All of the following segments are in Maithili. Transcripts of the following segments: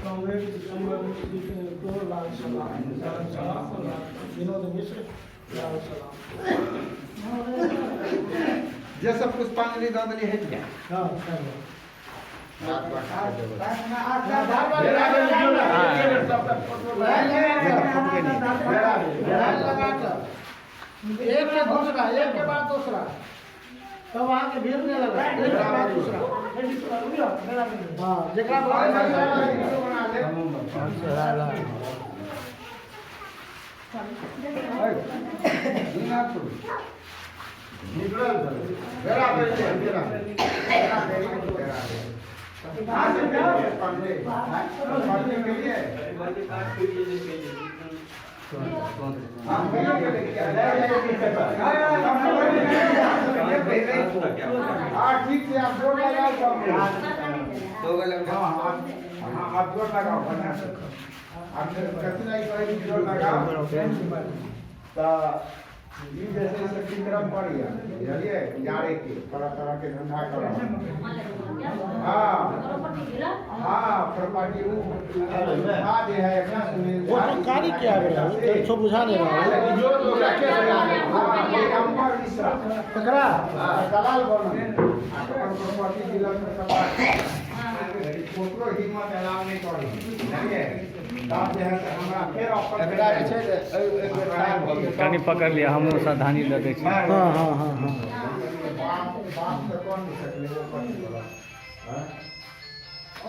कॉमरेड दिगंबर मिश्र को लाल सलाम, लाल सलाम। विनोद मिश्र, लाल सलाम। जे सब पुष्पांजलि दऽ देली हटि गेल। हाँ, चलो। ये तऽ फुटके नहि। एक के दूसरा, एक के बाद दूसरा, तब वहाँ के भीड़ नहीं लगा। एक के बाद दूसरा। हाँ, जेकरा बना ले। बेरा बेरी, बेरा बेरा बेरी, बेरा बेरी। हाँ, से पुष्पांजलि पुष्पांजलि के लिए। हाँ, हाँ, ठीक से आप जोर लगाओ तो। हाँ हाँ, आप जोर लगाओ बढ़िया से। आप कथी लागि कहै छी जोर लगाओ? तऽ ई जे छै से विक्रम पड़ैया, बुझलियै? जाड़े के तरह तरह के धंधा करब। हाँ हाँ, प्रॉपर्टी उ झा जे है अपना सुनील वो झा। तो कारी क्या है? तो बुझा नहीं रहा है। हाँ, दिगंबर मिश्रा। पकड़ा। दलाल बनल आ अपन प्रॉपर्टी डीलर में सब ओकरो हिम्मत एलाउ नहि करी, बुझलियै? तब जे है से हमरा फेर ऑफर। एकरा जे छै ने एक बेर टाइम भऽ गेल। कनि पकड़ लिअ, हमहूँ सावधानी लऽ दै छी। हाँ हाँ हाँ हाँ बाप बाप तऽ कऽ नहि सकलै ओ पति वाला। हाँ? हाँ,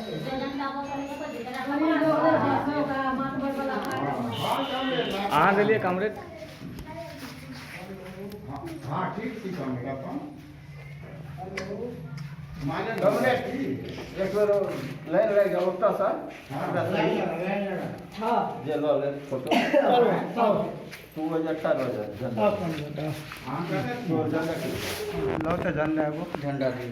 अहाँ देलियै कमरेड। हाँ, ठीक छी कमरेड। अपन माने कमरेड, एक बेर लाइन लागि जाओ ओतऽसँ। हाँ। जे लऽ लेत फोटो। चलो, आओ। तू ओहि ठाढ़ हो जा झंडा। आओ, कौन बेटा। अहाँ कतऽ छी? तोर झंडा के लौ तऽ झंडा एगो। झंडा दे।